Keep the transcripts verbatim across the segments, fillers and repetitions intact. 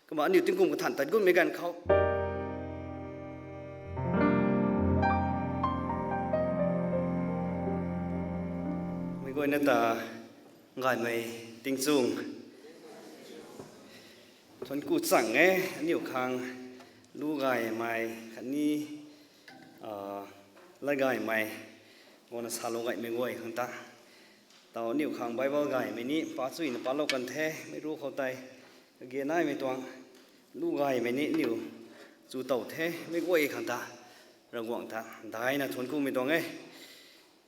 Kumna aniu tingkum kathan tat gutmei ganv khou, mei guayna ta gaymei tingchung thuanc ku chang e, aniu khang lu gaymei khatni lat gaymei guangna salou gaymei guay khang ta. Tau aniu khang Bible gaymei ni pa chuyna palou kan the, mei ru khou tei kage naimei tuang lu gaymei ni aniu chu tow the, mei guay khang ta Ravguangc ta daina thuanc kumei tuang e.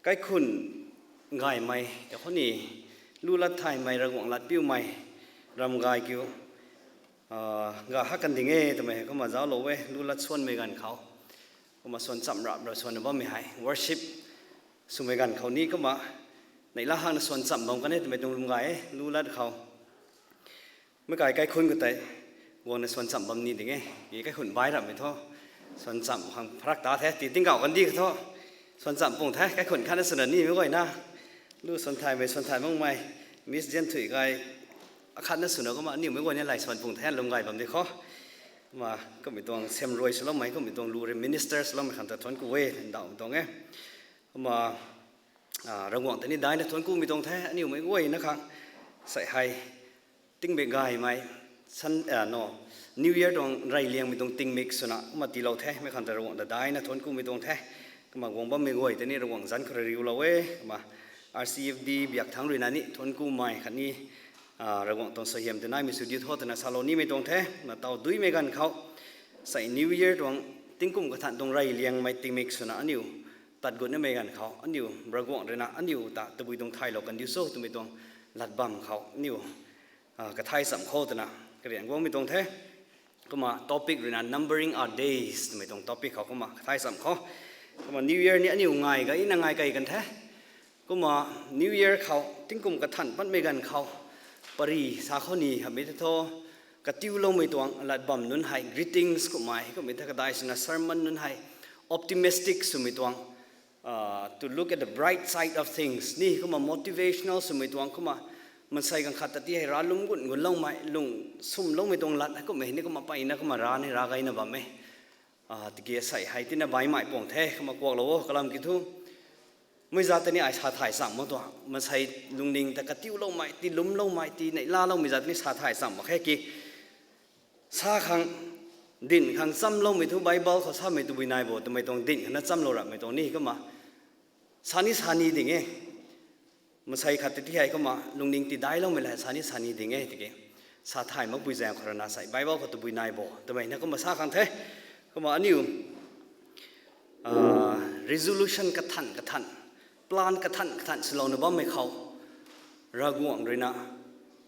Kaikhun gaymei ta khou ni, lu lat thaymei, Ravguangc lat piumei, ram gay kiu ga hak kan ding e twmei kumna zauclou e, lu lat suanmei ganv khou. Kumna suan chamh rap ra suanna bammei hei worship swmei ganv khou ni kumna neihla hakna suan chamh bam kan e twmei tuang lwm gay e, lu lat khou. Meic kai kaikhun khou tei guangna suan chamh bam ni ding e. Ki kaikhun bai ramhmei thu suan chamh khang pharak ta the, ti tingkauh kandih khou thu suan chamh pung the, kaikhun khatna swna nimei guayna. Lu suan thaymei, suan thay makmei, Miss Zianthuih kai akhatna swna kumna aniumei guayna lay suan pung the, lwm gay bam di khou. Kumna kummei tuang sem rui swloumei, kummei tuang lu rui minister swloumei khang ta thuanc ku e, ndauhmei tuang e. Kumna Ravguangc ta ni daina thuanc kumei tuang the, aniumei guayna khang. Sei hei tingmik gaymei, New Year tuang reyliangmei tuang tingmik swna kumna tiilou the, mei khang ta Ravguangc ta daina thuanc kumei tuang the. Kumna guang bammei guay ta ni Ravguangc zanc khou rui riulou e, kumna R C F D biak thangc ruina ni thuanc kumei khatni Ravguangc tuang suaihiam ta naimei sw diu tho twna salou nimei tuang the, na tau duimei ganv khou. Sei New Year tuang tingkum kathan tuang reyliangmei tingmik swna aniu tat gutnamei ganv khou, aniu Ravguangc ruina aniu ta tabui tuang thaylou kan diu cho twmei tuang lat bam khou aniu kathay chamh khou twna karian guangmei tuang the. Kumna topic ruina Numbering Our Days twmei tuang topic khou kumna kathay chamh khou. Kumna New Year ni aniu ngai gayna ngai key kan the. Kumna New Year khou tingkum kathan patmei ganv khou pary sa khou ni hamhmei the thu, katiuloumei tuang lat bam nunc hei greetings kummei, kummei the kadai swna sermon nunc hei optimistic swmei tuang, to look at the bright side of things ni kumna motivational swmei tuang kumna maansei ganv khat ta ti hei ra lum gun gunloumei, lung swmloumei tuang lat hei kummei ni kumna peyna kumna ra ni ra gayna bam e. Tiki sei hei tina baihmei puang the, kumna kuaklou o kalam kiu thu. Mei zat ta ni ai sa thay chamh mak tuang, maansei lungning ta katiuloumei, ti lumloumei, ti neihlaloumei zat ta ni sa thay chamh mak khe ki. Sa khang, dinc khang chamloumei thu Bible khou samei tabui nai bo twmei tuang dinc khana chamlou rapmei tuang ni kumna sa ni sa ni ding e. Maansei khat ta ti hei kumna lungning tidailoumei la sa ni sa ni ding e tiki. Sa thay makpui zaeng khou rana sei Bible khou tabui nai bo twmei na kumna sa khang the. Kumna aniu resolution kathan kathan, plan kathan kathan swlouna bammei khou, Ravguangc ruina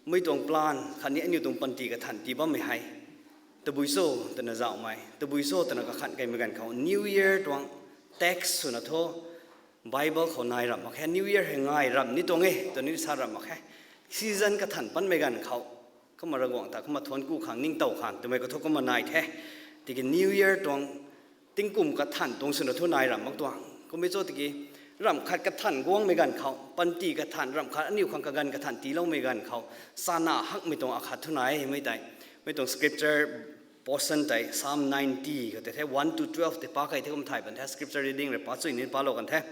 mei tuang plan khatni aniu tuang panty kathan tii bammei hei tabui cho twna zauhmei, tabui cho twna kakhan keymei ganv khou New Year tuang text swna thu Bible khou nai ramh mak khe, New Year hei ngai ramh ni tuang e twna ni sa ramh mak khe. Season kathan patmei ganv khou kumna Ravguangc ta kumna thuanc ku khang, ningtow khang twmei khou thu kumna nai the. Tiki New Year tuang tingkum kathan tuang swna thu nai ramh mak tuang kummei cho tiki, ramh khat kathan guangmei ganv khou, panty kathan ramh khat aniu khang kaganv kathan tiiloumei ganv khou, chana hakmei tuang akhat thu nai e mei tei. Mei tuang scripture portion tei Psalm ninety khou tei the, one to twelve tei pa key the, kum thay pan the, scripture reading rui pa chuy ni palou kan the.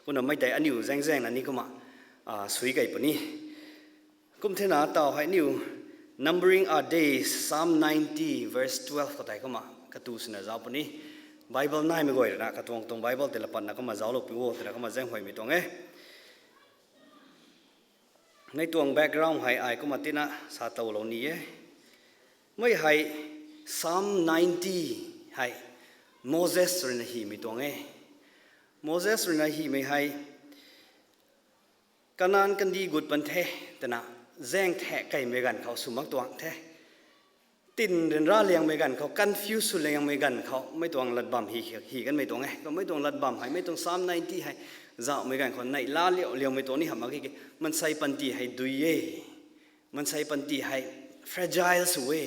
Kumna mei tei aniu zaeng zaengna ni kumna sui key puni. Kum thena tau hei aniu Numbering Our Days, Psalm ninety verse twelve khou tei kumna katu swna zauc puni. Bible naimei guay ruina katuang tuang Bible tei lapatna kumna zauclou pi o twna kumna zaenghuaymei tuang e. Nei tuang background hei ai kumna tina sa towlou ni e. Mei hei Psalm ninety hei Moses ruina hymei tuang e. Moses ruina hymei hei Kanan kandih gut pan the twna zaeng thek keymei ganv khou sw mak tuang the. Tin ryanra liangmei ganv khou, confuse sw liangmei ganv khou mei tuang lat bam hy, hy kanmei tuang e. Kumna mei tuang lat bam hei, mei tuang Psalm ninety hei zauhmei ganv khou neihla liau liangmei tuang ni hamh mak ki, maansei panty hei dui e. Maansei panty hei fragile sw e.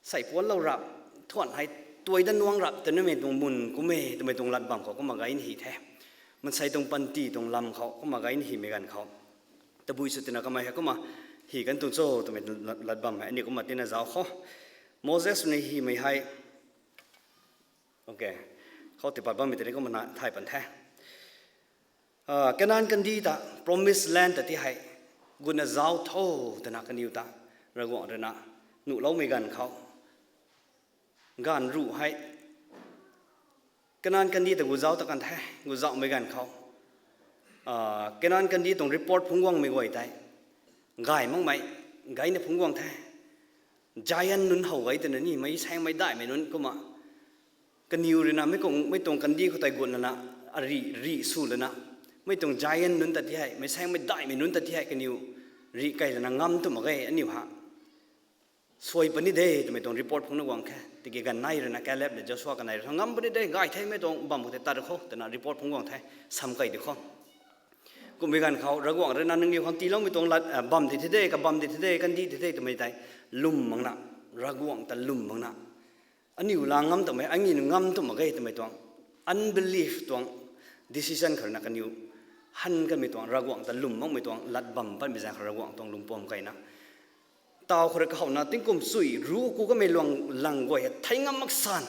Sei puanclou rap, thuan hei tuai dat nuang rap twna mei tuang mun kum e twmei tuang lat bam khou kumna gay ni hy the. Maansei tuang panty tuang lam khou kumna gay ni hymei ganv khou, tabui sw twna kamei hei kumna hi kan tuang cho twmei lat bam hei aniu kumna tina zauc khou. Moses rui na hymei hei, okay, khou tipat bammei tei ni kumna thay pan the. Kanan kandih ta, promised land ta ti hei gutna zauc tho twna kaniw ta Ravguangc rui na nuhloumei ganv khou, gaanv ruh hei Kanan kandih ta gut zauc ta kan the, gut zaucmei ganv khou, Kanan kandih tuang report phungc guangmei guay tei gay makmei, gayna phungc guang the. Giant nunc how gay twna ni, meic saengmei daihmei nunc kumna kaniw rui na mei tuang kandih khou tei gut lana, arih rih sw lana, mei tuang giant nunc ta ti hei, meic saengmei daihmei nunc ta ti hei kaniw rih key lana ngam tw mak ge, aniu ha suai puni de twmei tuang report phungc na guang khe. Tiki ganv nei rui na Caleb le Joshua kanei rui na ngam puni de, gay the, mei tuang bam khou tei tat khou twna report phungc guang the, sam key di khou. Kummei ganv khou Ravguangc rui na nangniw khang tiiloumei tuang lat bam di the de, kabam di the de, kandih di the twmei tei lwm makna, Ravguangc ta lwm makna, aniu la ngam twmei, aniu ngam tw mak ge twmei tuang unbelief tuang decision khou rui na kaniw han kanmei tuang, Ravguangc ta lwm makmei tuang lat bam patmei zaeng khou Ravguangc tuang lungpuam keyna, taw khou rui kahouna tingkum chui ruc ku kamei luang lang guay hei thei ngam mak san,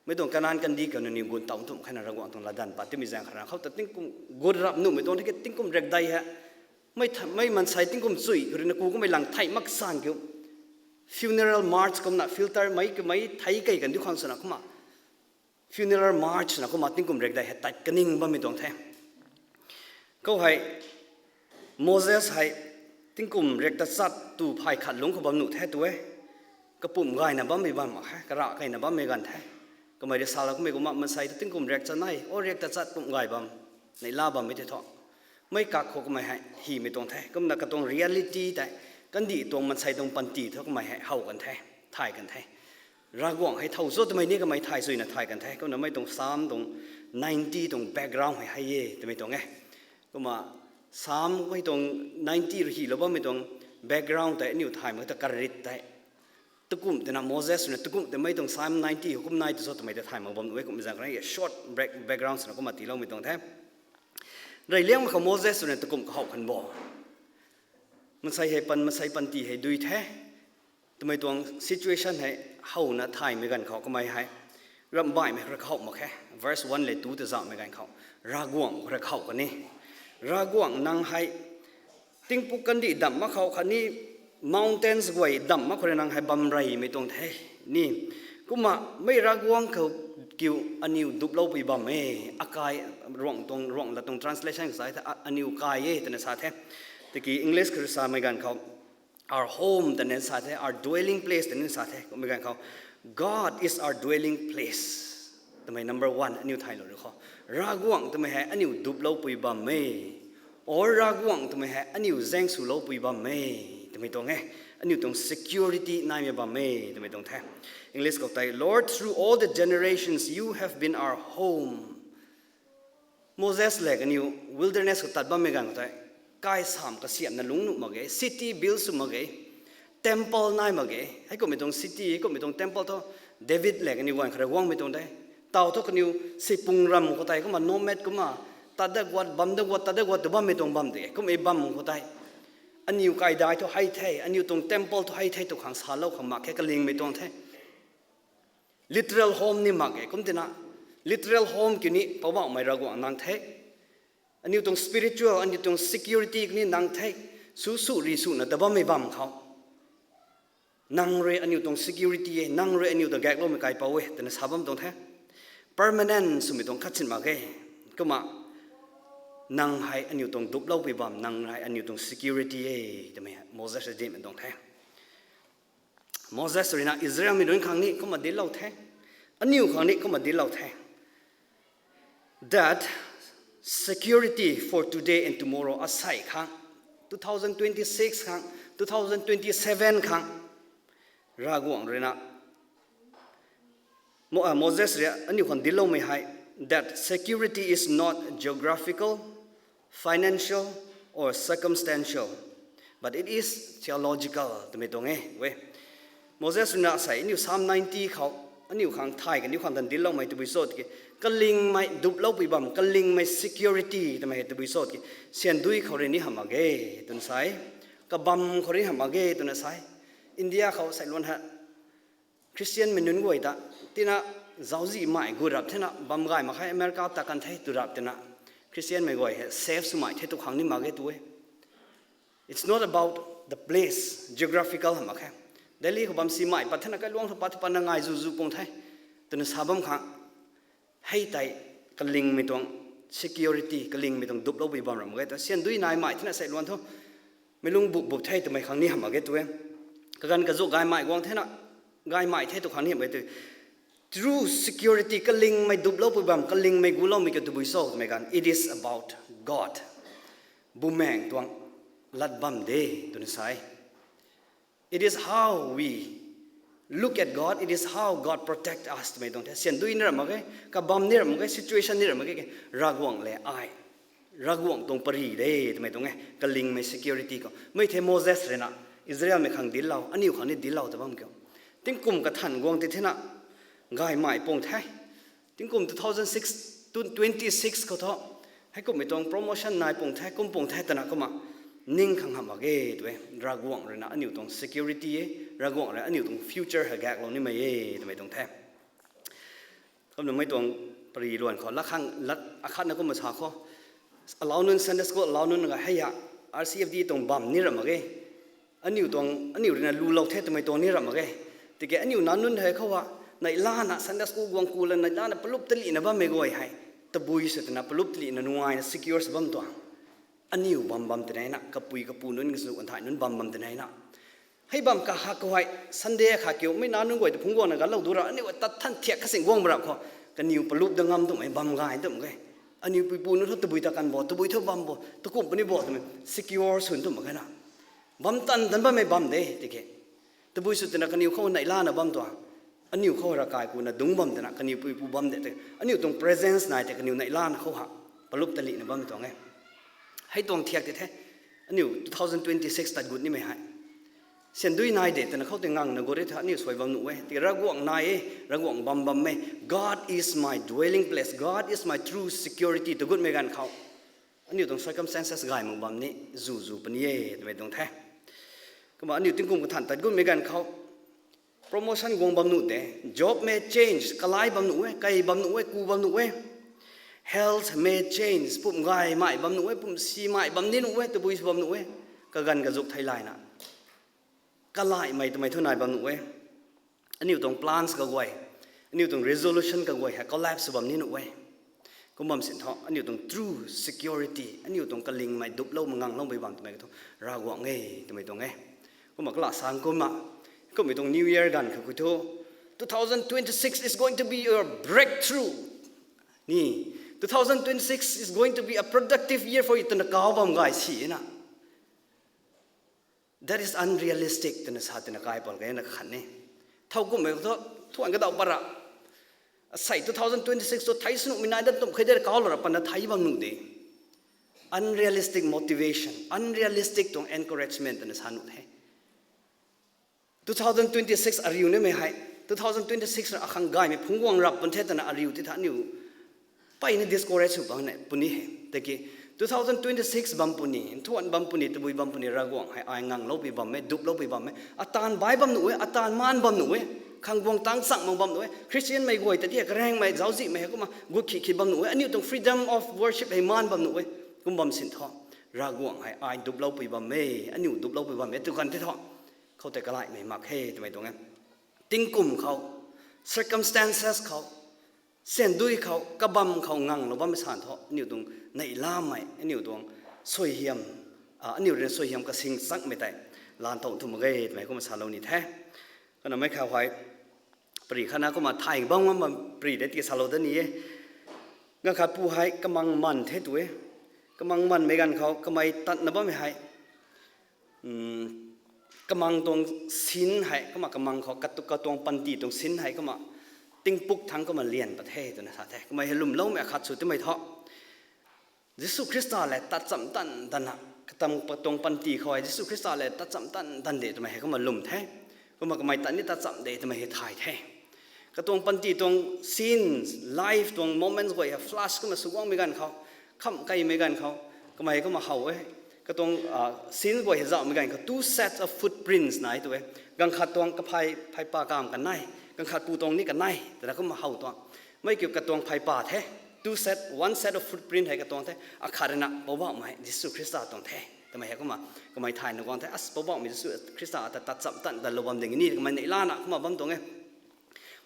mei tuang Kanan kandih khou nangniw gun taw tum khe na Ravguangc tuang latdanv pat timei zaeng khou rui na khou ta tingkum gut rap nuhmei tuang tiki tingkum rekdei hei mei maansei tingkum chui khou rui na ku kamei lang thei mak san kiu, funeral march kumna filter mei kamei thei key kan di khang swna kumna funeral march na kumna tingkum rekdei hei tat kaning bammei tuang the. Khou hei Moses hei tingkum rek tachat tu phay khat lungc khou bam nuh the tu e. Kapumc gayna bammei bam mak khe, karah keyna bammei ganv the. Kamei rui sa la kummei kumna maansei ta tingkum rek chanei, o rek tachat pumc gay bam, neihla bammei tei thu, mei kak khou kamei hei hymei tuang the. Kumna katuang reality tei, kandih tuang maansei tuang panty thu kamei hei how kan the, thay kan the. Ravguangc hei thow cho twmei ni kamei thay suina thay kan the. Kumna mei tuang Psalm tuang ninety tuang background hei hei e twmei tuang e. Kumna Psalm mei tuang ninety rui hylou bammei tuang background tei aniu thay mak ta karit tei, takumh twna Moses rui na takumh tei mei tuang Psalm ninety hei kum nai tu cho twmei ta thay mak bam nuh e. Kummei zaeng khou rui na short background swna kumna tiiloumei tuang the. Reyliangmei khou Moses rui na takumh kahow khan bo, maansei hei pan, maansei panty hei dui the twmei tuang situation hei howna thaymei ganv khou kamei hei ramhbaihmei khou rui kahow mak khe. Verse one le two ta zauhmei ganv khou Ravguangc khou rui kahow kan e. Ravguangc, nang hei tingpuk kandih damh mak khou khatni mountains guay damh mak khou rui nang hei bam reymei tuang the ni. Kumna mei Ravguangc khou kiu aniw duploupui bam e. Akai, Ruangmei tuang, Ruangmei lat tuang translation khou sa the, aniw kai e twna sa the. Tiki English khou rui samei ganv khou our home twna sa the, our dwelling place twna sa the. Kummei ganv khou God is our dwelling place twmei number one aniu thaylou rui khou, Ravguangc twmei hei aniw duploupui bam e, or Ravguangc twmei hei aniw zaeng swloupui bam e twmei tuang e. Aniu tuang security naimei bam e twmei tuang the. English khou tei, Lord, through all the generations you have been our home. Moses le kaniw wilderness khou tat bammei ganv khou tei, kai samh kasiamhna lungc nuh mak ge, city build sw mak ge, temple nai mak ge. Heikumhmei tuang city, heikumhmei tuang temple thu David le kaniw ganv khou rui guangmei tuang de. Taw thu kaniw sipung ram khou tei kumna nomad kumna tat dat guat, bam dat guat, tat dat guat tw bammei tuang bam de. Kummei bam khou tei aniw kaidai thu hei the, aniw tuang temple thu hei the tw khang salou khang mak khe, kalingmei tuang the. Literal home ni mak e, kum tina literal home kiu ni Poubauhmei Ravguangc nang the. Aniu tuang spiritual, aniu tuang security kiu ni nang the. Su su ri suna ta bammei bam khou, nang rui aniu tuang security e, nang rui aniu ta gakloumei kaipouc e twna sa bam tuang the. Permanent swmei tuang khat sin mak e. Kumna nang hei aniu tuang duploupui bam, nang hei aniu tuang security e twmei Moses rui dinmei tuang the. Moses rui na Israelmei nunc khang ni kumna dinclou the. Aniu khang ni kumna dinclou the. That security for today and tomorrow, asei khang, two thousand twenty-six khang, two thousand twenty-seven khang, Ravguangc rui na Mo-, ah, Moses rui aniu khang dincloumei hei, that security is not geographical, financial, or circumstantial, but it is theological twmei tuang e. Moses rui na asei aniu Psalm ninety khou aniu khang thay kaniw khang tan dincloumei tabui cho tiki, kalingmei duploupui bam, kalingmei security twmei hei tabui cho tiki, syandui khou rui ni hamh mak ge twna sa e. Kabam khou ri hamh mak ge twna sa e. India khou seiluan hei Christianmei nunc guay ta tina zauczihmei gu rap thena bam gay mak khe, America ta kan the tu rap twna Christianmei guay hei safe swmei the tu khang ni mak ge tu e. It's not about the place, geographical hamh mak khe. Delhi khou bam simei pat thena kailuang thu pat thu patna ngai zu zu pung the twna sa bam khang, hei tei kalingmei tuang security, kalingmei tuang duploupui bam ram mak ge ta. Syan dui naimei thena seiluan thu meic lung bup bup the twmei khang ni hamh mak ge tu e. Kaganv kazu gaymei guang thena, gaymei the tu khang ni hamh mak ge tu. True security, kalingmei duploupui bam, kalingmei guloumei kiu tabui cho twmei ganv, it is about God. Bumaengh tuang lat bam de twna sa e. It is how we look at God, it is how God protect us twmei tuang the. Syan dui ni ram mak ge, kabam ni ram mak ge, situation ni ram mak ge, Ravguangc le ai, Ravguangc tuang pary de twmei tuang e. Kalingmei security khou mei the Moses rui na Israelmei khang dinclou, aniu khang ni dinclou ta bam kiu. Tingkum kathan guang ti thena gaymei pung the. Tingkum two thousand six to twenty six khou thu, heikumhmei tuang promotion nai pung the, kum pung the twna kumna ning khang hamh mak ge tu e. Ravguangc rui na aniu tuang security e, Ravguangc rui aniu tuang future hei gaeklou nimei e twmei tuang the. Kumna mei tuang pary luan khou lat khang, lat akhatna kumna sa khou, alau nunc Sunday school alau nunc ga hei a, R C F D tuang bam ni ram mak ge. Aniu tuang, aniu rui na lulou the twmei tuang ni ram mak ge. Tiki aniu nac nunc hei khou a, neihlana Sunday school guang ku la neihlana palup talihna bammei guay hei, tabui sw twna palup talihna nungaina secure sw bam tuang. Aniu bam bam twna na, kapui kapu nunc kazu kanthai nunc bam bam twna na, hei bam kahak khou hei Sunday khat kiu mei nac nunc guay ta phungc guangna ganlou du ra, aniu tat than thiak kasing guang ba rap khou, kaniw palup da ngam twmei bam gay twmei ge. Aniu puipu nunc thu tabui ta kan bo, tabui thu bam bo, takumh puni bo twmei secure swn twmei ge na. Bam tan tan bammei bam de tiki, tabui sw twna kaniw khou neihlana bam tuang. Aniu khou ravkai kuna dungc bam twna kaniw puipu bam de tei, aniu tuang presence nai tei kaniw neihlana khou ha palup talihna bam tuang e. Hei tuang thiak ti the, aniu two thousand twenty six tat gut nimei hei. Syan dui nai de twna khou tei ngangna gut ri tha aniu suai bam nuh e. Tiki Ravguangc nai e, Ravguangc bam bammei, God is my dwelling place, God is my true security tw gutmei ganv khou, aniu tuang circumstances gay mak bam ni zu zu puni e twmei tuang the. Kumna aniu tingkum kathan tat gutmei ganv khou, promotion guang bam nuh de, job mei change kalai bam nuh e, kai bam nuh e, ku bam nuh e. Health mei change, pum gaymei bam nuh e, pum simei bam ni nuh e, tabui sw bam nuh e. Kaganv kazuk theilayna kalaimei twmei thu nai bam nuh e. Aniu tuang plans kaguay, aniu tuang resolution kaguay hei collapse sw bam ni nuh e. Kum bam sin thu aniu tuang true security, aniu tuang kalingmei duploumei ngangloumei bam twmei ka thu Ravguangc e twmei tuang e. Kumna kala sang kumna, kummei tuang New Year ganv kha ku thu, two thousand twenty six is going to be your breakthrough ni, two thousand twenty six is going to be a productive year for you twna kau bam gay si na. That is unrealistic twna sa twna kai pal gayna khan e. Thowkumhmei thu thuan kadauh para, asei two thousand twenty six thu thei sw nuhmei nai dat tumh khe de kauclou ra pana thei bam nuh de. Unrealistic motivation, unrealistic tuang encouragement twna sa nuh the. Two thousand twenty six ariu nimei hei, two thousand twenty six akhang gaymei phungc guang rap pun the twna ariu ti tha aniu mpeyna discourage sw bang ne puni he. Tiki two thousand twenty six bam puni, nthuan bam puni, tabui bam puni, Ravguangc hei ai ngangloupui bam e, duploupui bam e, ataanv bai bam nuh e, ataanv maan bam nuh e, khang guang tang chang mak bam nuh e, Christianmei guay ta ti hei karengmei zauczihmei hei kumna gut khi khi bam nuh e, aniu tuang freedom of worship hei maan bam nuh e. Kum bam sin thu, Ravguangc hei ai duploupui bam e, aniu duploupui bam e tw kan the thu, khou tei kalaimei mak khe twmei tuang e. Tingkum khou, circumstances khou, syan dui khou, kabam khou nganglou bammei san thu aniu tuang neihlamei, aniu tuang suaihiam, aniu rui suaihiam kasing changmei tei laantow thu mak ge twmei kumna salou ni the. Kumna mei khou hei, pary khatna kumna thay bam ngam bam pary de ti salou dat ni e. Ganv khat pu hei kamang man the tu e. Kamang manmei ganv khou kamei tatna bammei hei, kamang tuang sin hei kumna kamang khou katuang panty tuang sin hei kumna tingpuk thangc kumna lian pat the twna sa the. Kamei hei lwmloumei akhat sw twmei thu, Jisu Khrista lev tat cham tan tanna, katam katuang panty khou hei Jisu Khrista lev tat cham tan tan de twmei hei kumna lwm the. Kumna kamei tat ni tat cham de twmei hei thay the. Katuang panty tuang scenes, life tuang moments guay hei flash kumna sw guangmei ganv khou, kham keymei ganv khou, kamei kumna how e. Katuang sin guay hei zauhmei ganv khou two sets of footprints nai tu e. Ganv khat tuang kaphay phaypa kamv kanei, ganv khat pu tuang ni kanei twna kumna how tuang. Mei kiu katuang phaypa the, two set, one set of footprint hei katuang the, akhat rui na Poubauhmei Jisu Khrista tuang the twmei hei kumna kamei thay na guang the. As Poubauhmei Jisu Khrista ata tatcham tan dalou bam ding ni kamei neih lana kumna bam tuang e.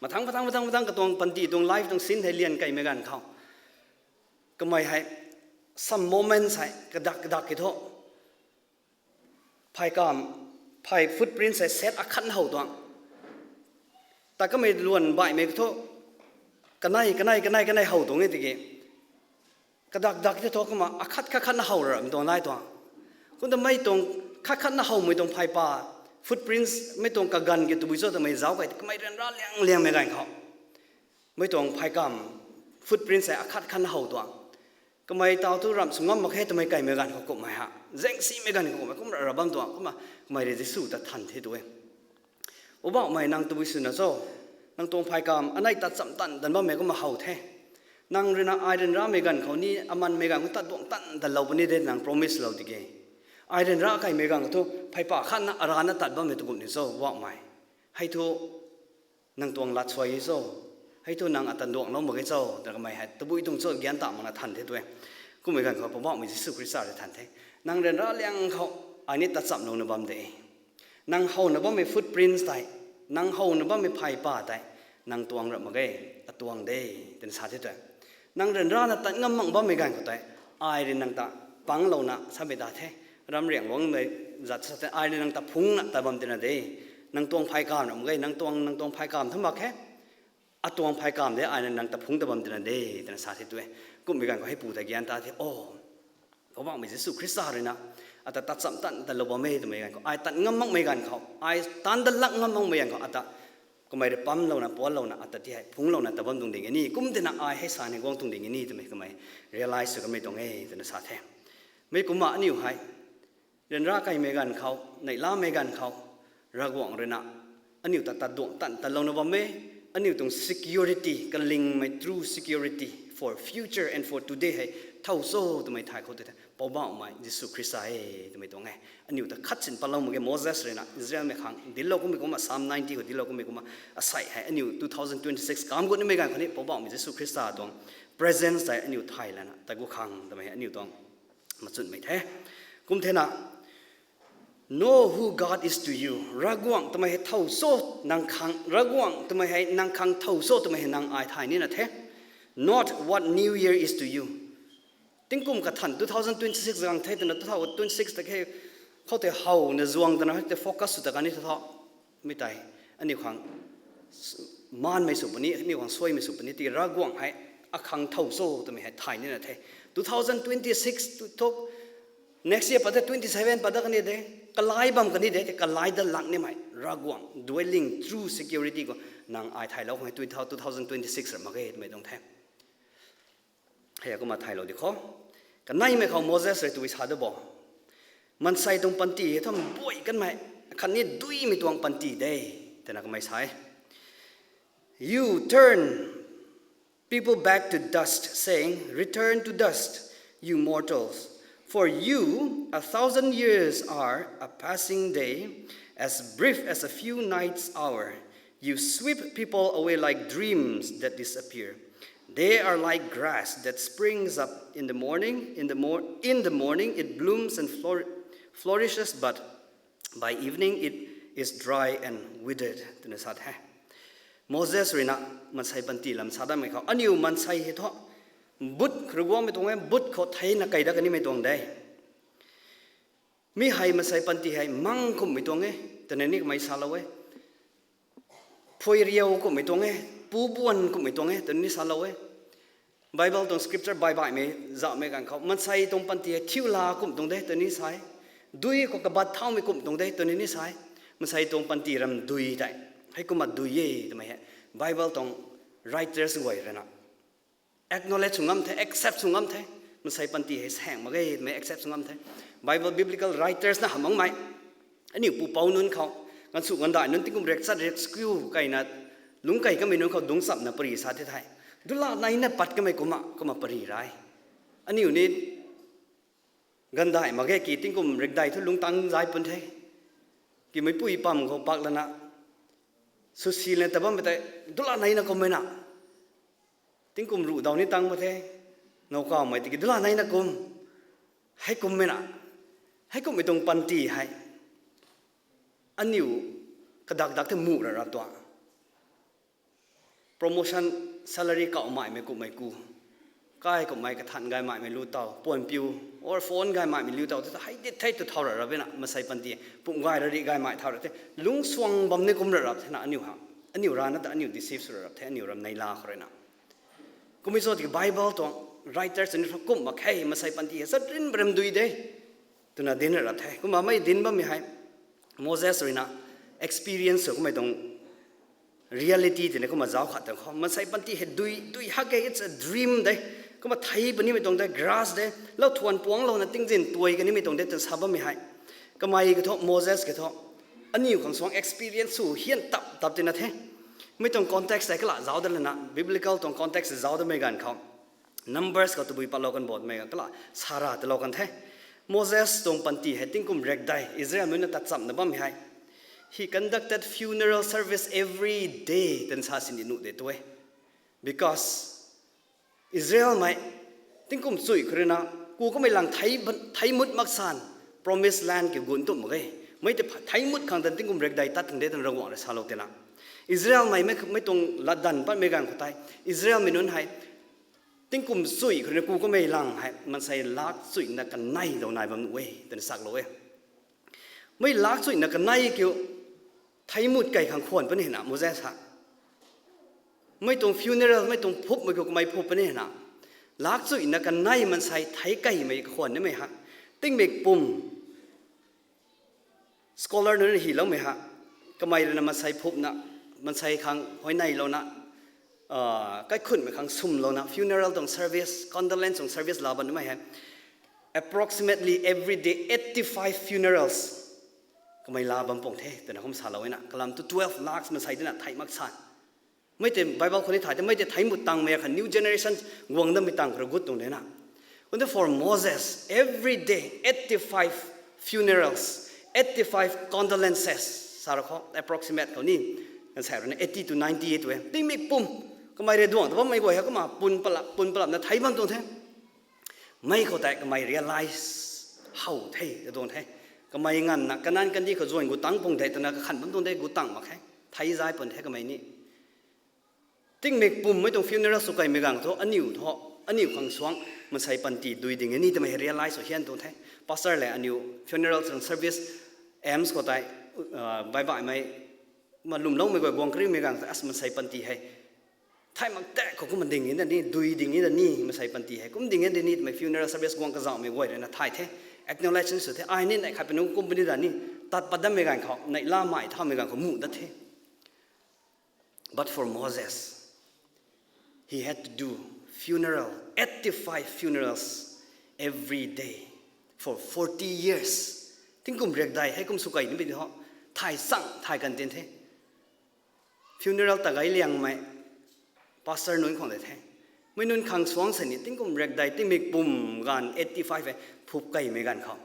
Mathang mathang mathang mathang katuang panty tuang life tuang sin hei lian kaimei ganv khou kamei hei some moments hei kadak kadak ki thu phay kamv, phay footprints hei set akhat na how tuang. Ta kamei luan baihmei thu kanei kanei kanei kanei how tuang e tiki kadak dak the thu kumna akhat khat khat na how ramei tuang nai tuang. Kumna mei tuang khat khat na howmei tuang phaypa footprints mei tuang kaganv ki tabui cho twmei zauc kai kamei ryanra liang liangmei ganv khou mei tuang phay kamv footprints hei akhat khat na how tuang. Kamei taw thu ramh sw ngam mak khe twmei kaimei ganv khou kumhmei ha, zaengsimei ganv khou kumhmei kumna ra bam tuang kumna kamei rui Jisu ta than the tu e. Poubauhmei, nang tabui swna cho, nang tuang phay kamv anei tatcham tan tan bammei kumna how the. Nang rui na ai ryanramei ganv khou ni amanmei ganv khou tat duang tan dalou puni de nang promise lou tiki, ai ryanra kaimei ganv khou thu phaypa khat na arana tat bammei tu kum ni cho Poubauhmei. Hei thu nang tuang lat suai e cho, hei thu nang ata duanglou mak ge cho twna kamei hei tabui tuang cho gian ta makna than the tu e. Kumhmei ganv khou Poubauhmei Jisu Khrista rui than the, nang ryanra liang khou ai ni tatchamlouna bam de. Nang howna bammei footprints tei, nang howna bammei phaypa tei nang tuang ra mak ge, atuang de, twna sa the tu e. Nang ryanrana tat ngam mak bammei ganv khou tei ai rui nang ta panglouna samei ta the, ramriang guangmei zat sa the, ai rui nang ta phungna tat bam tina de. Nang tuang phay kamv ra mak ge, nang tuang, nang tuang phay kamv thu mak khe, atuang phay kamv de, ai rui nang ta phungc tat bam tina de, twna sa the tu e. Kumhmei ganv khou heipu ta gian ta the, o, Poubauhmei Jisu Khrista rui na ata tatcham tan dalou bam e twmei ganv khou, ai tat ngam makmei ganv khou, ai tan dat lak ngam makmei ganv khou ata kamei rui pamlouna puanlouna ata ti hei phungclouna tat bam tuang ding e ni kum tina ai hei sa ni guang tuang ding e ni twmei kamei realize sw kamei tuang e twna sa the. Mei kumna aniu hei ryanra kaimei ganv khou, neihlamei ganv khou, Ravguangc rui na aniu ta tat duang tan tatlouna bam e. Aniu tuang security, kalingmei true security for future and for today hei thow cho twmei thay khou tei the, Poubauhmei Jisu Khrista e twmei tuang e. Aniu ta khat sin patlou mak ge. Moses rui na Israelmei khang dinclou kummei kumna, Psalm ninety khou dinclou kummei kumna, asei hei aniu two thousand twenty six kam gut nimei ganv khou ni Poubauhmei Jisu Khrista tuang presence tei aniu thay lana tat gut khang twmei aniu tuang machunmei the. Kum thena, know who God is to you. Ravguangc twmei hei thow cho nang khang, Ravguangc twmei hei nang khang thow cho twmei hei nang ai thay nina the. Not what New Year is to you. Tingkum kathan two thousand twenty six gang the twna two thousand twenty six ta khe khou tei howna zuang twna hei tei focus sw ta kan ni tho. Mi tei aniu khang maanmei sw puni, aniu khang suaimei sw puni, tiki Ravguangc hei akhang thow cho twmei hei thay nina the. Two thousand twenty six tu thuk, next year pat the, twenty seven pat dat kan ni de, kalai bam kan ni de, kalai dat lak nimei Ravguangc dwelling true security khou nang ai thaylou khang hei two thousand twenty six ra mak ge twmei tuang the. Hei kumna thaylou di khou. Kaneimei khou Moses rui tui sa da bo, maansei tuang panty hei thu buay kanmei, khatni duimei tuang panty de, twna kamei sa e. You turn people back to dust, saying, 'Return to dust, you mortals. For you, a thousand years are a passing day, as brief as a few nights' hour. You sweep people away like dreams that disappear. They are like grass that springs up in the morning. In the, mor- in the morning, it blooms and flour- flourishes, but by evening, it is dry and withered. Twna sa the. Moses rui na maansei panty lam sa datmei khou, aniu maansei hei thu but khruguangmei tuang e, but khou theina kei dat kanimei tuang de. Mi hei maansei panty hei mang kumhmei tuang e, twna ni kamei salou e. Phuiriu kumhmei tuang e, pubuan kumhmei tuang e, twna ni salou e. Bible tuang scripture baih baihmei zauhmei ganv khou, maansei tuang panty hei thiu la kumh tuang de, twna ni sa e. Dui khou kabat thaumei kumh tuang de, twna ni sa e. Maansei tuang panty ram dui tei, heikumna dui e twmei hei Bible tuang writers guay rui na acknowledge sw ngam the, accept sw ngam the. Maansei panty hei saeng mak ge twmei accept sw ngam the. Bible biblical writers na hamh makmei, aniu pupouc nunc khou, gansu gandai nunc tingkum riakchat riak skew kaina lungc kei kamei nunc khou dungc chamna pary sa the thei, dula neina pat kamei kumna, kumna pary ra e. Aniu ni Gandai mak ge ki tingkum riakdai thu lungtang zai pun the. Ki meipui pam khou pak lana, susi lana ta bammei tei, dula neina kum mei na. Tingkum ruh daw ni tang mak the. Now kawmei tiki dula neina kum. Hei kum mei na. Hei kummei tuang panty hei, aniu kadak dak the mu ra rap tuang. Promotion, salary kauh maimei kummei ku. Kai kummei kathan gay maimei lu taw, puan piu, or phone gay maimei lu taw, tu hei dit thei tu thau ra rap na, masei panty, pum gay ra ri gay mai thau ra the, lungsuang bam ni kum ra rap the na, aniu ha. Aniu rana ta aniu deceive sw ra rap the, aniu ram nei la khou rui na. Kummei cho tiki Bible tuang writers ni thu kum mak khe, masei panty hei sat rin bram dui de. Twna dinc ra rap the. Kumna mei dinc bammei hei, Moses rui na experience sw kummei tuang reality twna kumna zauc khat tuang khou. Masei panty hei dui, dui hak e, it's a dream de. Kumna thei punimei tuang de, grass de. Lau thuan puang lou na tingzin tuai kanimei tuang de, twna sa bammei hei. Kamei kathu, Moses kathu. Aniu khang suang experience sw hian tap, tap tina the. Mei tuang context tei kala zauc da lana, biblical tuang context zauc damei ganv khou. Numbers khou tabui patlou kan bot mei kala, sara talou kan the. Moses tuang panty hei tingkum riakdai, Israelmei na tat chamna bammei hei. He conducted funeral service every day, twna sa sini nuh de tu e. Because Israelmei, tingkum chui khou rui na, ku kamei lang thei, thei mut mak san, promised land kiu gun tum mak e. Mei tei pha-, thei mut khang tan tingkum riakdai tat tang de twna Ravguangc rui salou tina. Israelmei mei, mei tuang latdanv patmei ganv khou tei, Israelmei nunc hei, tingkum chui khou rui na ku kamei lang hei, mansei lak chuina kanei dou nai bam nuh e, twna saklou e. Mei lak chuina kanei kiu, thei mut kei khang khwan puni na, Moses ha. Mei tuang funeral, mei tuang phupmei kiu kamei phup puni na. Lak chuina kanei mansei thei keimei khwan nimei ha. Tingmik pum. Scholar nunc hyloumei ha. Kamei rui na mansei phupna, mansei khang huayneylouna, kaikhunmei khang swmlouna, funeral tuang service, condolence tuang service la bam nimei hei. Approximately every day, eighty-five funerals. Kamei la bam pung the, twna kum salou na. Kalam tu twelve lakhs mansei dina thei mak san. Mei tei Bible khou ni thay tei, mei tei thei mut tangmei kha new generation guang dammei tang khou rui gut tuang de na. Kumna for Moses, every day, eighty-five funerals, eighty-five condolences, sa ra khou, approximate khou ni, kan sa rui na eighty to ninety e tu e. Tingmik pum, kamei rui duang ta bammei guay hei kumna pun palap, pun palapna thei bam tuang the. Mei khou tei kamei realize how the, ta tuang the. Kamei nganvna, kanan kandih khou zuan gu tang pung de, twna kakhan bam tuang de, gu tang mak khe. Thei zai pun the kamei ni. Tingmik pummei tuang funeral sw kaimei ganv thu, aniu thu, aniu khang suang, mansei panty dui ding e ni twmei realize sw hian tuang the. Pastor le aniu funeral tuang service, AIMS khou tei, bai baihmei, ma lwmloumei guay guang karimei ganv thu, as mansei panty hei. Thei mak tei khou kumna ding e da ni, dui ding e da ni, mansei panty hei. Kum ding e da ni twmei funeral service guang kazauhmei guay rui na thay the. Acknowledgement sw the, ai ni neih khat puni kum puni da ni, tat pat dammei ganv khou, neih lamei thaumei ganv khou mu dat the. But for Moses, he had to do funeral, eighty-five funerals every day for forty years. Tingkum riakdai hei kum sw kai ni bi di ho, thay sang, thay kan tin the. Funeral ta gay liangmei, pastor nunc khang de the. Mei nunc khang suang sa ni, tingkum riakdai, tingmik pum ganv eighty-five e, phup kaimei ganv khou.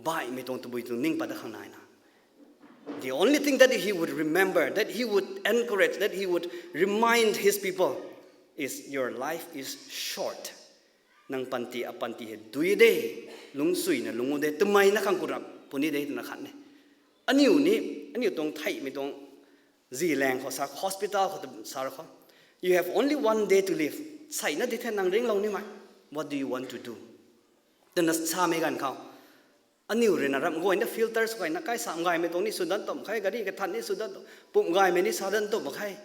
Baihmei tuang tabui tuang ning pat da khang nai na. The only thing that he would remember, that he would encourage, that he would remind his people is, your life is short. Nang panty, apanty hei dui de, lungcsuina lung u de, twmei na khang kurap puni de twna khat ni. Aniu ni, aniu tuang theihmei tuang zilaeng khou sa, hospital khou sa ra khou. You have only one day to live. Seina di the nang ringlou nimei. What do you want to do? Twna samei ganv khou. Aniu rui na ramh guayna filter sw kaina kai sam gaymei tuang ni sw dat tum khe, gari kathan ni sw dat tum, pum gaymei ni sa dat tum mak khe.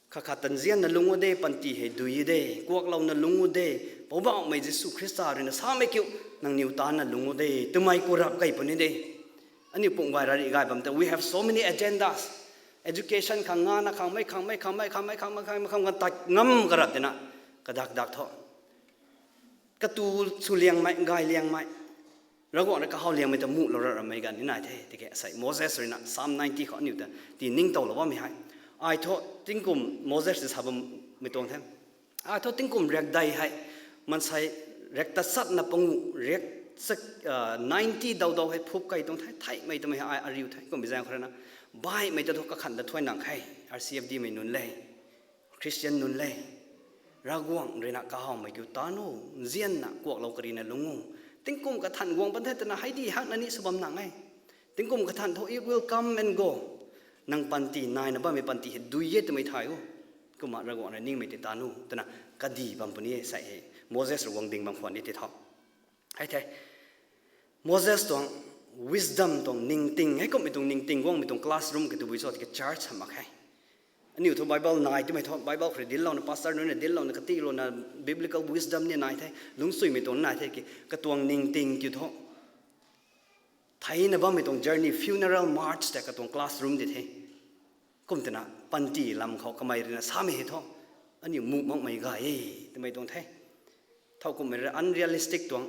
Khat khat tanzianna lung u de, panty hei dui de, kuaklouna lung u de, Poubauhmei Jisu Khrista rui na samei kiu, nangniw tanna lung u de, twmei kurap kai puni de. Aniu pum gay rari gay bam te, we have so many agendas. Education khang, ngana khang, mei khang, mei khang, mei khang, mei khang, mei khang, kan tat ngam karap tina, kadak dak thu. Katu sw liangmei, gay liangmei. Ravguangc rui kahaw liangmei ta muhlou ra ramei ganv ni nai the, tiki asei Moses rui na Psalm ninety khou aniu ta tiningtowlou bammei hei. Ai thu tingkum Moses ta sa bammei tuang the. Ai thu tingkum riakdai hei, mansei riak ta satna panguh riak Sak, uh, ninety dau dau hei phup kei tuang the, theihmei twmei hei ai ariu the, kummei zaeng khou rui na. Baihmei ta thu kakhan ta thuai nang khe, R C F D mei nunc le, Christian nunc le. Ravguangc rui na kahawmei kiu ta nu, nzianna kuaklou karina lungc u. Tingkum kathan guang pan the twna hei di hak na ni sw bam nang e. Tingkum kathan thu it will come and go. Nang panty naina bammei panty hei dui e twmei thay o. Kumna Ravguangc rui ningmei tei ta nu twna kadi bam puni e sei hei. Moses rui guang ding bam khwan ni tei tho. Hei the. Moses tuang wisdom tuang ningting, hei kumhmei tuang ningting guangmei tuang classroom kei tabui cho tiki church hamh mak khe. Aniu thu Bible nai twmei thu, Bible khou rui dinclouna, pastor nunc na dinclouna, katilouna, biblical wisdom ni nai the, lungcsuimei tuang nai the ki, katuang ningting kiu thu. Theina bammei tuang journey, funeral march tei katuang classroom di the. Kum twna panty lam khou kamei rui na samei hei thu, aniu muh makmei gay e, twmei tuang the. Thowkumhmei rui unrealistic tuang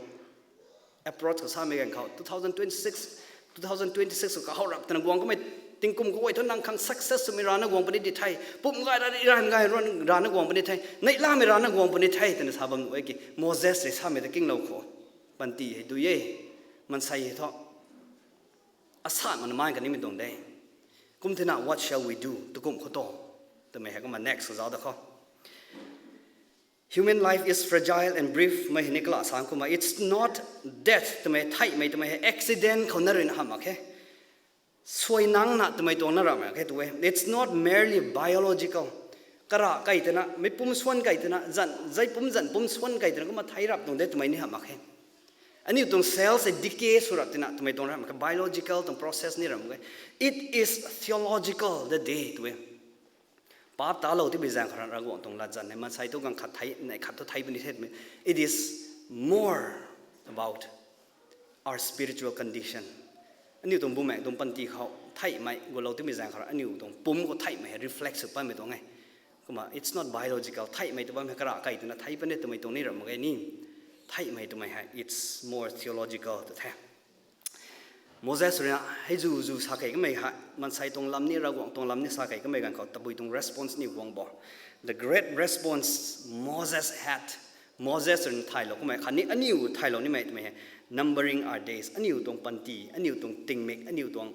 approach khou samei ganv khou, two thousand twenty-six, two thousand twenty-six khou kahow rap twna guang kamei, tingkum kaguay thu nang khang success swmei rana guang puni di the, pum gay ra, ram gay rana guang puni the, neihlamei rana guang puni the, twna sa bam nuh e ki, Moses rui samei ta kinglou khou. Panty hei dui e, maansei hei thu. Asan mana mai kanimei tuang de. Kum thena, what shall we do? Tukum khou to. Twmei hei kumna next khou zauc da khou. Human life is fragile and brief, mei hei ni kala sang kumna, it's not death, twmei theihmei twmei hei accident khou na rui na hamh mak khe. Suai nang na twmei tuang na ramh mak khe tu e. It's not merely biological. Kara kei twna, mei pum suan kei twna, zan, zai pum zan pum suan kei twna kumna thei rap tuang de twmei ni hamh mak khe. Aniu tuang cells hei decay sw rap twna twmei tuang ramh mak khe, biological tuang process ni ramh mak khe. It is theological the day tu e. Paap talou tibui zaeng khou rui Ravguangc tuang latzan hei maansei tu ganv khat thei, neih khat thu thei puni the twmei. It is more about our spiritual condition. Aniu tuang bumaengh tuang panty khou theihmei gulou tibui zaeng khou rui aniu tuang pum khou theihmei hei reflect sw patmei tuang e. Kumna, it's not biological. Theihmei tw bammei kara kei twna thei puni twmei tuang ni ramh mak ge ni. Theihmei twmei hei, it's more theological tu the. Moses rui na hei zu zu sa kei kamei hei, maansei tuang lam ni, Ravguangc tuang lam ni sa kei kamei ganv khou tabui tuang response ni guang bo. The great response Moses had. Moses rui na thaylou kamei khatni aniu thaylou nimei twmei hei, numbering our days. Aniu tuang panty, aniu tuang tingmik, aniu tuang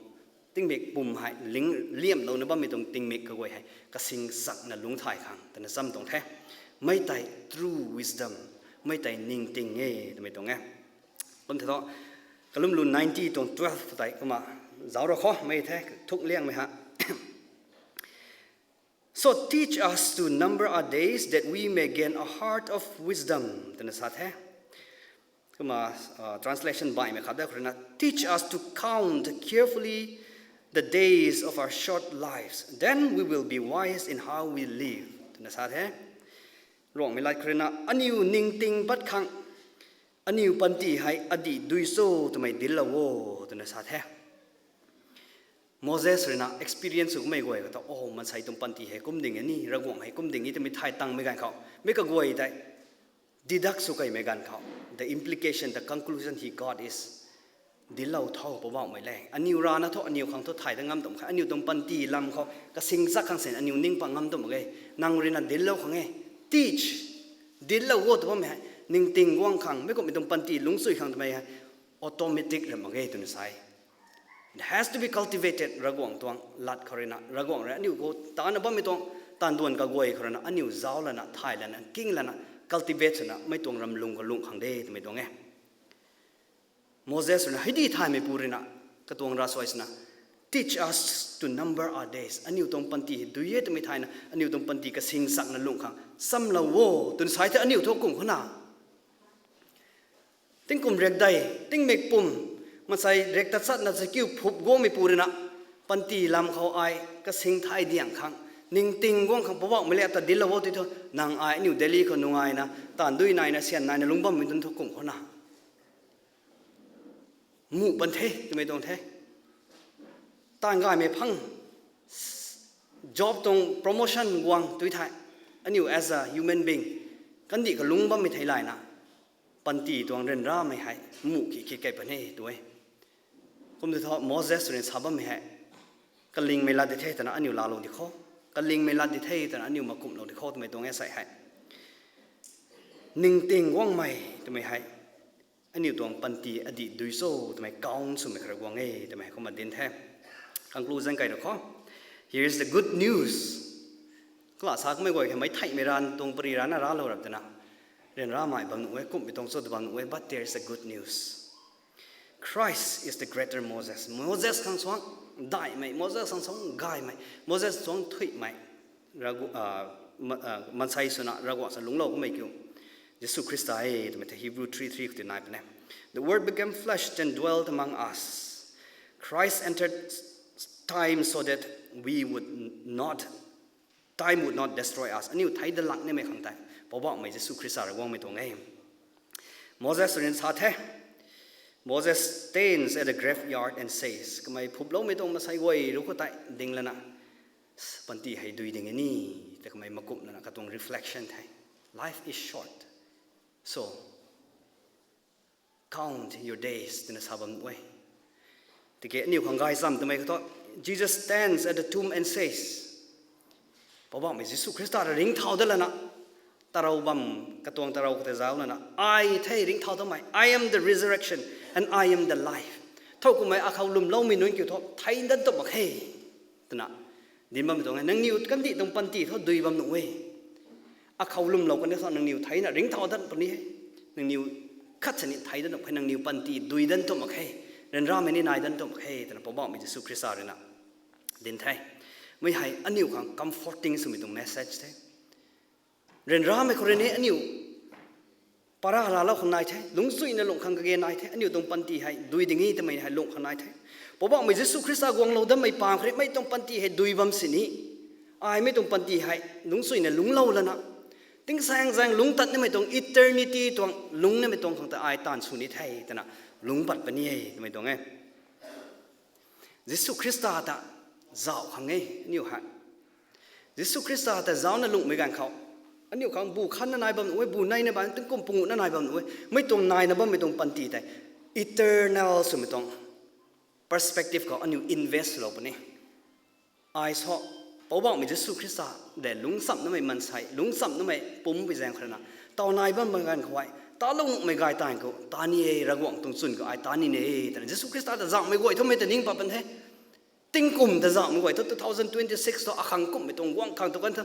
tingmik pum hei ling liamlouna bammei tuang tingmik kaguay hei kasing chakna lungc thay khang twna cham tuang the. Mei tei true wisdom, mei tei ningting e twmei tuang e. Kum the thu, kalumlu ninety tuang twelve tei kumna zauc ra khou mei the, thuk liangmei ha. So teach us to number our days that we may gain a heart of wisdom, twna sa the. Kumna, uh, translation baihmei khat da khou rui na, teach us to count carefully the days of our short lives. Then we will be wise in how we live, twna sa the. Ruangmei lat khou rui na, aniu ningting pat khang, aniu panty hei adih dui cho twmei dinclou o, twna sa the. Moses rui na experience sw kamei guay khou ta, oh, maansei tuang panty hei kum ding e ni, Ravguangc hei kum ding e twmei thay tangmei ganv khou, mei kaguay tei deduct sw keymei ganv khou, the implication, the conclusion he got is, dinclou tho, Poubauhmei le. Aniu rana thu, aniu khang thu thay dat ngam tum khe. Aniu tuang panty lam khou kasing chak khang sin aniu ning pat ngam tum mak ge. Nang rui na dinclou khang e. Teach. Dinclou o tw bammei hei, ningting guang khang, mei kumhmei tuang panty lungcsuai khang twmei hei automatic ramh mak ge twna sa e. It has to be cultivated, Ravguangc tuang lat khou rui na, Ravguangc rui aniu khou tana bammei tuang taanv duan kaguay khou rui na, aniu zauc lana, thay lana, king lana, cultivate swna, mei tuang ram lung kalung khang de twmei tuang e. Moses rui na hei di thaymeipu rui na, katuang ravsuai swna, teach us to number our days. Aniu tuang panty hei dui e twmei thayna, aniu tuang panty kasing chakna lung khang chamlou o, twna sa the aniu thu kum khou na. Tingkum riakdei, tingmik pum, maansei riak tachatna chakiu phup guangmeipu rui na, panty lam khou ai kasing thay diang khang, ningting guang khang Poubauhmei le ta dinclou o tw thu, nang ai aniu Delhi khou nungaina, taanv dui naina, syan naina lungc bammei nunc thu kum khou na. Muh pan the twmei tuang the. Taanv gaymei phang, job tuang promotion guang tui thei, aniu as a human being, kandih kalung bammei thei layna, panty tuang ryanramei hei muh ki ki kei pan e tu e. Kum tu thu Moses rui sa bammei hei, kalingmei lat di the twna aniu laalou di khou, kalingmei lat di the twna aniu makumhlou di khou twmei tuang e sei hei. Ningting guangmei twmei hei Aniu tuang panty adih dui cho twmei count swmei khara guang e twmei kumna dinc the. Conclusion kai ra kho. Here is the good news. Kala sa kamei guay khe mei theihmei ran tuang pari ran na ralou rap twna. Ryanramei bam nuh e, kumhmei tuang cho ta bam nuh e, but there is a good news. Christ is the greater Moses. Moses khang suang daihmei, Moses khang suang gaymei, Moses suang thuihmei, Ravgu-, ah, ma-, ah, mansei swna Ravguangc sa lungclou kamei kiu Jisu Khrista e twmei the Hebrew three three khou tei nai puni. The Word became flesh and dwelt among us. Christ entered time so that we would not, time would not destroy us. Aniu thei dat lak nimei khang tei Poubauhmei Jisu Khrista rui guangmei tuang e. Moses rui sa the, Moses stands at the graveyard and says, kamei phuploumei tuang mansei guay rui khou tei ding lana, panty hei dui ding e ni, ta kamei makumh lana katuang reflection the. Life is short. So, count your days, twna sa bam nuh e. Tiki aniu khang gaychamv twmei khou thu, Jesus stands at the tomb and says, Poubauhmei Jisu Khrista ta ringcthau dat lana, tarou bam, katuang tarou khou tei zauc lana, ai the ringcthau datmei, I am the resurrection and I am the life. Thowkumhmei akhou lwmloumei nunc kiu thu, thei dat tu mak khe, twna dinc bammei tuang e. Nangniw kandih tuang panty thu dui bam nuh e. Akhou lwmlou kan e thu nangniw theina ringcthau dat puni e. Nangniw khat sini thei dat nuh khe, nangniw panty dui dat tu mak khe. Ryanramei ni nai dat tu mak khe, twna Poubauhmei Jisu Khrista rui na dinc the. Mei hei aniu khang comforting swmei tuang message the. Ryanramei khou rui ni aniu para raclou khang nai the, lungcchuina lungh khang kage nai the, aniu tuang panty hei dui ding e twmei hei lungh khang nai the. Poubauhmei Jisu Khrista guanglou datmei pang khou rui mei tuang panty hei dui bam sini, ai mei tuang panty hei lungcchuina lungclou lana, tingsaengzaeng lungc tat nimei tuang eternity tuang lungc nimei tuang khang ta ai taanv sw ni the twna lungc pat puni e twmei tuang e. Jisu Khrista ta zauc khang e aniu hei. Jisu Khrista ta zaucna lunghmei ganv khou, aniu khang bu khanna nai bam nuh e, bu neina bam, tingkum panguhna nai bam nuh e. Mei tuang naina bammei tuang panty tei eternal swmei tuang perspective khou aniu invest lou puni. Ai sa, Poubauhmei Jisu Khrista de lungccham namei mansei, lungccham namei pumc pui zaeng khou rui na, taw nai bammei ganv khou hei talou nuhmei gay taanv khou ta ni e, Ravguangc tuang chwn khou ai ta ni e twna Jisu Khrista ta zaucmei guay thu mei ta ning pat pan the. Tingkum ta zaucmei guay thu two thousand twenty-six thu akhang kumhmei tuang guang khang tu kan thu,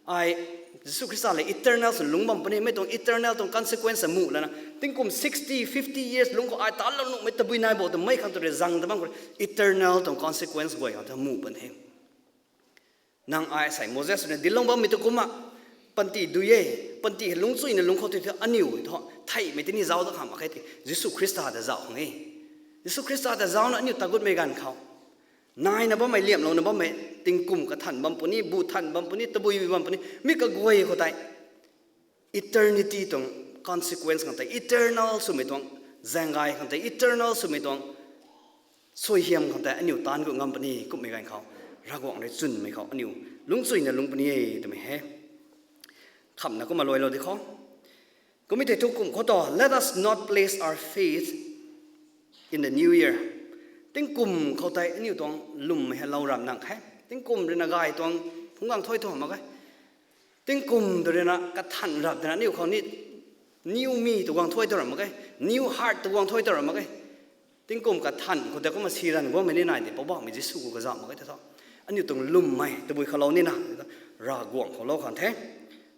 ai Jisu Khrista le eternal sw lungc bam puni, mei tuang eternal tuang consequence amuh lana, tingkum sixty, fifty years lungc khou ai talou nuhmei tabui nai bo twmei khang tu rui zang ta bam khou rui eternal tuang consequence guay khang thu amuh pan the. Nang ai sei Moses na dinclou bammei tu kumna, panty dui e, panty hei lungcchuina lungc khou tei thu aniu thu theihmei tini zauc dat khang mak khe, Jisu Khrista ta zauc khang e. Jisu Khrista ta zaucna aniu ta gutmei ganv khou, naina bammei, liamhlouna bammei, tingkum kathan bam puni, bu than bam puni, tabui bam puni, mi kaguay khou tei eternity tuang consequence khang tei, eternal swmei tuang zaeng gay khang tei, eternal swmei tuang suaihiam khang tei aniu taanv gut ngam puni, kumhmei ganv khou Ravguangc rui chwnmei khou aniu lungcchuina lungc puni e twmei he. Khamna kumna luailou di khou. Kummei tei thu kum khou tu, let us not place our faith in the new year. Tingkum khou tei aniu tuang lwmmei hei lou ram nang khe. Tingkum rui na gay tuang phungc guang thuai tu mak khe. Tingkum tu rui na kathan rap twna aniu khou ni new me tu guang thuai tu ram mak khe. New heart tu guang thuai tu ram mak khe. Tingkum kathan khou tei kumna si ranv guangmei ni nai de, Poubauhmei Jisu khou kazauh mak khe tei thu. Aniu tuang lwmmei tabui khou lou nina, Ravguangc khou lou khang the.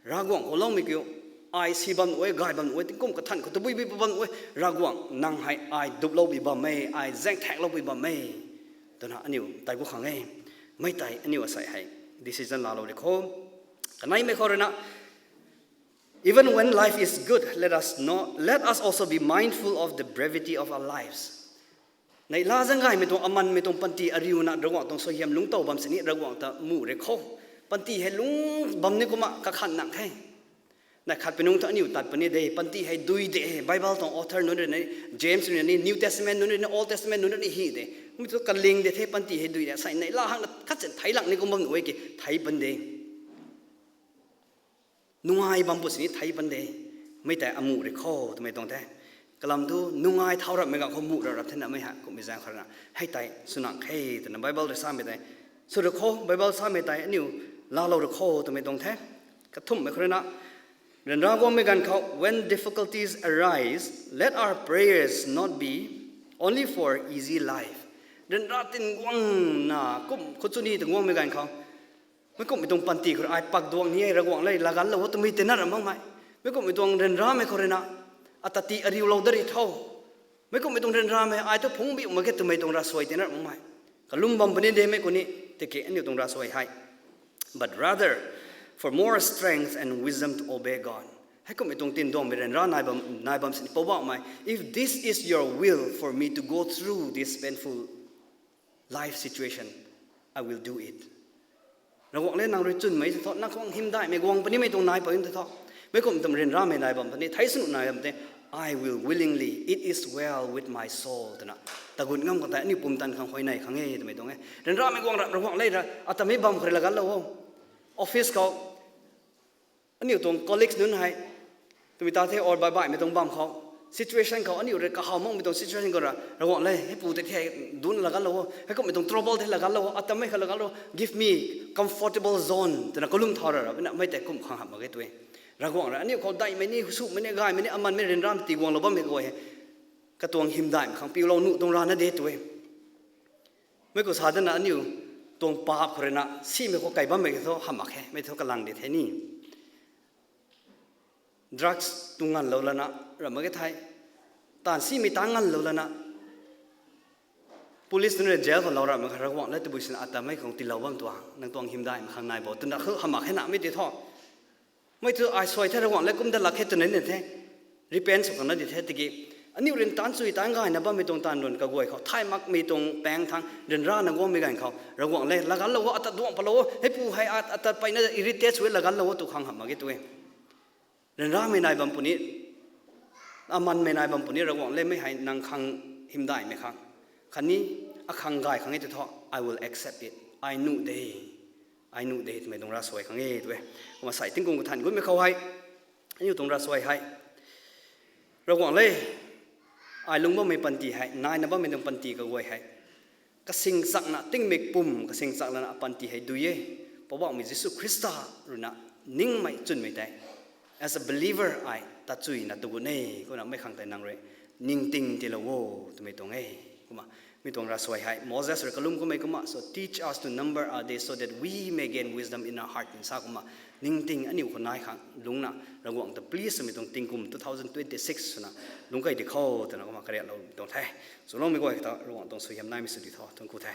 Ravguangc khou loumei kiu, ai si bam nuh e, gay bam nuh e, tingkum kathan khou tabui bui bam nuh e, Ravguangc nang hei ai duplou bui bam e, ai zaengthakloupui bam e twna aniu tei gut khang e. Mei tei aniu asei hei decision laalou di khou. Kaneimei khou rui na, even when life is good, let us not, let us also be mindful of the brevity of our lives. Neihla zaeng gaymei tuang, amanmei tuang panty ariuna Ravguangc tuang suaihiam lungctow bam sini Ravguangc ta muh rui khou, panty hei lungc bam ni kumna kakhan nang khe. Neih khat pi nungc thu aniu tat puni de, panty hei dui de, Bible tuang author nunc rui ni, James rui ni, New Testament nunc rui ni, Old Testament nunc rui ni hi de. Mi thu kaling de the, panty hei dui de, sei neihla hangna khat sin theic lak ni kum bam nuh e ki thei pan de. Nungai bam pu sini theic pan de. Mei tei amuh rui khou twmei tuang the. Kalam thu nungai thau rapmei ganv khou muh rap rap thena mei ha kumhmei zaeng khou rui na, hei tei sw nang khe twna Bible rui samei tei, sw rui khou, Bible samei tei aniu laalou rui khou twmei tuang the. Kathumhmei khou rui na, Ryanra guangmei ganv khou, when difficulties arise, let our prayers not be only for easy life. Ryanra tin guangna kum khou chuni tin guangmei ganv khou, meic kumhmei tuang panty khou ai pak duang ni e, Ravguangc le, laganlou o twmei tei na ra makmei. Meic kumhmei tuang ryanramei khou rui na, ata ti ariulou da ri tho. Meic kumhmei tuang ryanramei ai thu phungc biu mak ge twmei tuang ravsuai tei na ra makmei. Kalum bam puni de mei ku ni, tiki aniu tuang ravsuai hei. But rather, for more strength and wisdom to obey God. Hei kumhmei tuang tin duangmei ryanra nai bam, nai bam sini Poubauhmei, if this is your will for me to go through this painful life situation, I will do it. Ravguangc le, nang rui chwnmei tei thu, nang khang hymdaihmei guang punimei tuang nai puni tei thu, meic kumhmei tuang ryanramei nai bam puni, thei sunu nai bam tei, I will willingly, it is well with my soul, twna tagut ngam khang tei aniu pumtan khang huayney khang e twmei tuang e. Ryanramei guang ra, Ravguangc le ra, ata mi bam khou rui laganlou o. Office khou, aniu tuang colleagues nunc hei, twmei ta the or baih baihmei tuang bam khou, situation khou aniu rui kahaw makmei tuang situation khou ra, Ravguangc le, hei pu tei the, dun laganlou o, hei kumhmei tuang trouble the laganlou o, ata mei kha laganlou, give me comfortable zone, twna kalum thau ra ra, na mei tei kum khang hamh mak ge twe. Ravguangc ra, aniu khou daihmei ni, sumei ni, gaymei ni, amanmei ryanramei ti guanglou bammei guay hei, katuang hymdaihmei khang piulou nuh tuang rana de twe. Mei khou sa dana aniu tuang paap khou rui na, simei khou kai bammei thu hamh mak khe, mei thu kalang di the ni. Drugs tu nganlou lana, ra mak ge thei. Taanv simei ta nganlou lana, police nunc rui jail khou lou ra mak khe, Ravguangc le, tabui sina ata mei khang tiilou bam tuang, nang tuang hymdaihmei khang nai bo, twna khou hamh mak khe na mei ti thu. Mei thu ai suai the, Ravguangc le, kum dat lak khe twna ni the. Repent sw khang na di the, tiki aniu rui taanc chui taanc gayna bammei tuang taanv run kaguay khou, thay makmei tuang paeng thang ryanrana guangmei ganv khou, Ravguangc le, laganlou o, ata duang palou o, hei pu hei at-, ata peyna irritate sw e, laganlou o tw khang hamh mak ge twe. Ryanramei nai bam puni, amanmei nai bam puni, Ravguangc le, mei hei nang khang hymdaihmei khang, khatni akhang gay khang e tei thu, I will accept it. Ai nuh de, ai nuh de twmei tuang ravsuai khang e twe. Kumna sai tingkum kathan gutmei khou hei, aniu tuang ravsuai hei, Ravguangc le, ai lung bammei panty hei, naina bammei tuang panty kaguay hei, kasing chakna, tingmik pum kasing chak lana panty hei dui e. Poubauhmei Jisu Khrista rui na ningmei chwnmei tei, as a believer ai ta chuina tu gu ne. Kumna mei khang tei nang rui ningting tiilou o twmei tuang e. Kumna mi tuang ravsuai hei Moses rui kalum kummei kumna, so teach us to number our days so that we may gain wisdom in our heart, sa kumna ningting aniu khou nai khang lungcna, Ravguangc ta please swmei tuang tingkum two thousand twenty-six swna lungc key di khou twna kumna kariaklou tuang the. Swloumei guay ta Ravguangc tuang suaihiam naimei sw di tho, thuanc ku the.